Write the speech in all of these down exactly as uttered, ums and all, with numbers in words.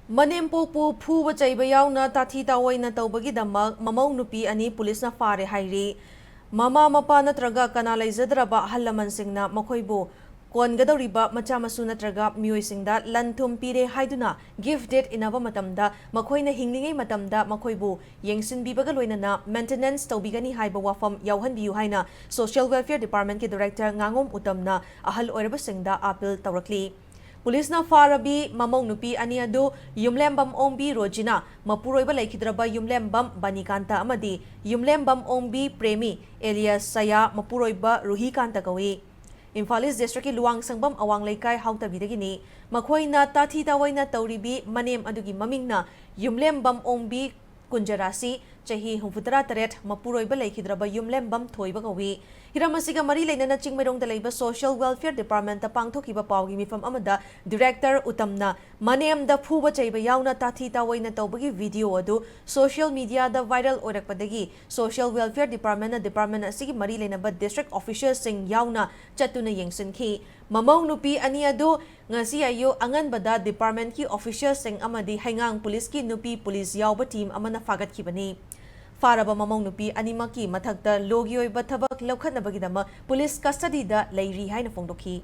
ꯃꯅꯦꯝꯄꯣꯛꯄꯨ ꯐꯨꯕ ꯆꯩꯕ ꯌꯥꯎꯅ ꯇꯥꯊꯤ ꯇꯥꯑꯣꯏꯅ ꯇꯧꯕꯒꯤꯗꯃꯛ ꯃꯃꯧ ꯅꯨꯄꯤ ꯑꯅꯤ ꯄꯨꯂꯤꯁꯅ ꯐꯥꯔꯦ ꯍꯥꯏꯔꯤ꯫ ꯃꯃꯥ ꯃꯄꯥ ꯅꯠꯇ꯭ꯔꯒ ꯀꯅꯥ ꯂꯩꯖꯗ꯭ꯔꯕ ꯑꯍꯜ ꯂꯃꯟꯁꯤꯡꯅ ꯃꯈꯣꯏꯕꯨ ꯀꯣꯟꯒꯗꯧꯔꯤꯕ ꯃꯆꯥ ꯃꯁꯨ ꯅꯠꯇ꯭ꯔꯒ ꯃꯤꯑꯣꯏꯁꯤꯡꯗ ꯂꯟ ꯊꯨꯝ ꯄꯤꯔꯦ ꯍꯥꯏꯗꯨꯅ gift deed ꯏꯟꯅꯕ ꯃꯇꯝꯗ ꯃꯈꯣꯏꯅ ꯍꯤꯡꯂꯤꯉꯩ ꯃꯇꯝꯗ ꯃꯈꯣꯏꯕꯨ ꯌꯦꯡꯁꯤꯟꯕꯤꯕꯒ ꯂꯣꯏꯅꯅ maintenance ꯇꯧꯕꯤꯒꯅꯤ ꯍꯥꯏꯕ ꯋꯥꯐꯝ ꯌꯥꯎꯍꯟꯕꯤꯌꯨ ꯍꯥꯏꯅ Social Welfare Departmentꯀꯤ Director ꯉꯥꯉꯣꯝ ꯎꯇꯝꯅ ꯑꯍꯜ ꯑꯣꯏꯔꯕꯁꯤꯡꯗ appeal ꯇꯧꯔꯛꯂꯤ꯫ ꯄꯨꯂꯤꯁꯅ ꯐꯥꯔꯕꯤ ꯃꯃꯧ ꯅꯨꯄꯤ ꯑꯅꯤ ꯑꯗꯨ ꯌꯨꯝꯂꯦꯝꯕꯝ ꯑꯣꯡꯕꯤ ꯔꯣꯖꯤꯅꯥ, ꯃꯄꯨꯔꯣꯏꯕ ꯂꯩꯈꯤꯗ꯭ꯔꯕ ꯌꯨꯝꯂꯦꯝꯕꯝ ꯕꯅꯤꯀꯥꯟꯇ ꯑꯃꯗꯤ ꯌꯨꯝꯂꯦꯝꯕꯝ ꯑꯣꯡꯕꯤ ꯄ꯭ꯔꯦꯃꯤ alias ꯁꯌꯥ, ꯃꯄꯨꯔꯣꯏꯕ ꯔꯨꯍꯤꯀꯥꯟꯇ ꯀꯧꯏ꯫ ꯏꯝꯐꯥꯜ ꯏꯁ ꯗꯤꯁꯇ꯭ꯔꯤꯛꯀꯤ ꯂꯨꯋꯥꯡꯁꯪꯕꯝ ꯑꯋꯥꯡ ꯂꯩꯀꯥꯏ ꯍꯥꯎꯇꯕꯤꯗꯒꯤꯅꯤ꯫ ꯃꯈꯣꯏꯅ ꯇꯥꯊꯤ ꯇꯥꯑꯣꯏꯅ ꯇꯧꯔꯤꯕꯤ ꯃꯅꯦꯝ ꯑꯗꯨꯒꯤ ꯃꯃꯤꯡꯅ ꯌꯨꯝꯂꯦꯝꯕꯝ ꯑꯣꯡꯕꯤ ꯀꯨꯟꯖꯔꯥꯁꯤ, ꯆꯍꯤ ꯍꯨꯝꯐꯨꯇꯔꯥ ꯇꯔꯦꯠ, ꯃꯄꯨꯔꯣꯏꯕ ꯂꯩꯈꯤꯗ꯭ꯔꯕ ꯌꯨꯝꯂꯦꯝꯕꯝ ꯊꯣꯏꯕ ꯀꯧꯏ꯫ ꯍꯤꯔꯝ ꯑꯁꯤꯒ ꯃꯔꯤ ꯂꯩꯅꯅ ꯆꯤꯡꯃꯩꯔꯣꯡꯗ ꯂꯩꯕ Social Welfare Departmentꯇ ꯄꯥꯡꯊꯣꯛꯈꯤꯕ ꯄꯥꯎꯒꯤ ꯃꯤꯐꯝ ꯑꯃꯗ Director ꯎꯇꯝꯅ ꯃꯅꯦꯝꯗ ꯐꯨꯕ ꯆꯩꯕ ꯌꯥꯎꯅ ꯇꯥꯊꯤ ꯇꯥꯑꯣꯏꯅ ꯇꯧꯕꯒꯤ video ꯑꯗꯨ social mediaꯗ viral ꯑꯣꯏꯔꯛꯄꯗꯒꯤ Social Welfare Departmentꯅ department ꯑꯁꯤꯒꯤ ꯃꯔꯤ ꯂꯩꯅꯕ district officialꯁꯤꯡ ꯌꯥꯎꯅ ꯆꯠꯇꯨꯅ ꯌꯦꯡꯁꯤꯟꯈꯤ꯫ ꯃꯃꯧ ꯅꯨꯄꯤ ꯑꯅꯤ ꯑꯗꯨ ꯉꯁꯤ ꯑꯌꯨꯛ ꯑꯉꯟꯕꯗ departmentꯀꯤ officialꯁꯤꯡ ꯑꯃꯗꯤ ꯍꯩꯉꯥꯡ ꯄꯨꯂꯤꯁꯀꯤ ꯅꯨꯄꯤ ꯄꯨꯂꯤꯁ ꯌꯥꯎꯕ team ꯑꯃꯅ ꯐꯥꯒꯠꯈꯤꯕꯅꯤ꯫ ꯐꯥꯔꯕ ꯃꯃꯧ ꯅꯨꯄꯤ ꯑꯅꯤꯃꯛꯀꯤ ꯃꯊꯛꯇ lawꯒꯤ ꯑꯣꯏꯕ ꯊꯕꯛ ꯂꯧꯈꯠꯅꯕꯒꯤꯗꯃꯛ ꯄꯨꯂꯤꯁ custodyꯗ ꯂꯩꯔꯤ ꯍꯥꯏꯅ ꯐꯣꯡꯗꯣꯛꯈꯤ꯫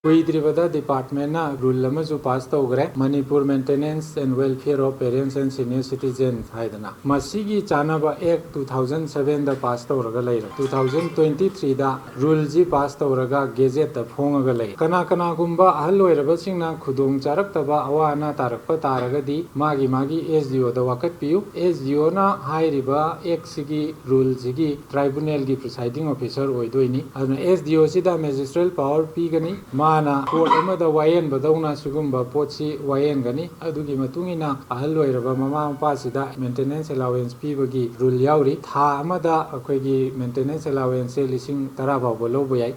ꯀꯨꯏꯗ꯭ꯔꯤꯕꯗ departmentꯅ rule ꯑꯃꯁꯨ pass ꯇꯧꯈ꯭ꯔꯦ, Manipur Maintenance and Welfare of Parents and Senior Citizens ꯍꯥꯏꯗꯅ꯫ ꯃꯁꯤꯒꯤ ꯆꯥꯅꯕ Act two thousand sevenꯗ pass ꯇꯧꯔꯒ ꯂꯩꯔꯦ꯫ Two thousand twenty threeꯗ ruleꯁꯤ pass ꯇꯧꯔꯒ gazetteꯇ ꯐꯣꯡꯉꯒ ꯂꯩ꯫ ꯀꯅꯥ ꯀꯅꯥꯒꯨꯝꯕ ꯑꯍꯜ ꯑꯣꯏꯔꯕꯁꯤꯡꯅ ꯈꯨꯗꯣꯡ ꯆꯥꯔꯛꯇꯕ ꯑꯋꯥ ꯑꯅꯥ ꯇꯥꯔꯛꯄ ꯇꯥꯔꯒꯗꯤ ꯃꯥꯒꯤ ꯃꯥꯒꯤ SDOꯗ ꯋꯥꯀꯠꯄꯤꯌꯨ꯫ SDOꯅ ꯍꯥꯏꯔꯤꯕ Actꯁꯤꯒꯤ ruleꯁꯤꯒꯤ tribunalꯒꯤ presiding officer ꯑꯣꯏꯗꯣꯏꯅꯤ꯫ ꯑꯗꯨꯅ SDOꯁꯤꯗ magistral power ꯄꯤꯒꯅꯤ꯫ ꯃꯥꯅ court ꯑꯃꯗ ꯋꯥꯌꯦꯟꯕꯗꯧꯅ ꯁꯤꯒꯨꯝꯕ ꯄꯣꯠꯁꯤ ꯋꯥꯌꯦꯟꯒꯅꯤ꯫ ꯑꯗꯨꯒꯤ ꯃꯇꯨꯡ ꯏꯟꯅ ꯑꯍꯜ ꯑꯣꯏꯔꯕ ꯃꯃꯥ ꯃꯄꯥꯁꯤꯗ maintenance allowance ꯄꯤꯕꯒꯤ rule ꯌꯥꯎꯔꯤ꯫ ꯊꯥ ꯑꯃꯗ ꯑꯩꯈꯣꯏꯒꯤ maintenance allowanceꯁꯦ ꯂꯤꯁꯤꯡ ꯇꯔꯥ ꯐꯥꯎꯕ ꯂꯧꯕ ꯌꯥꯏ꯫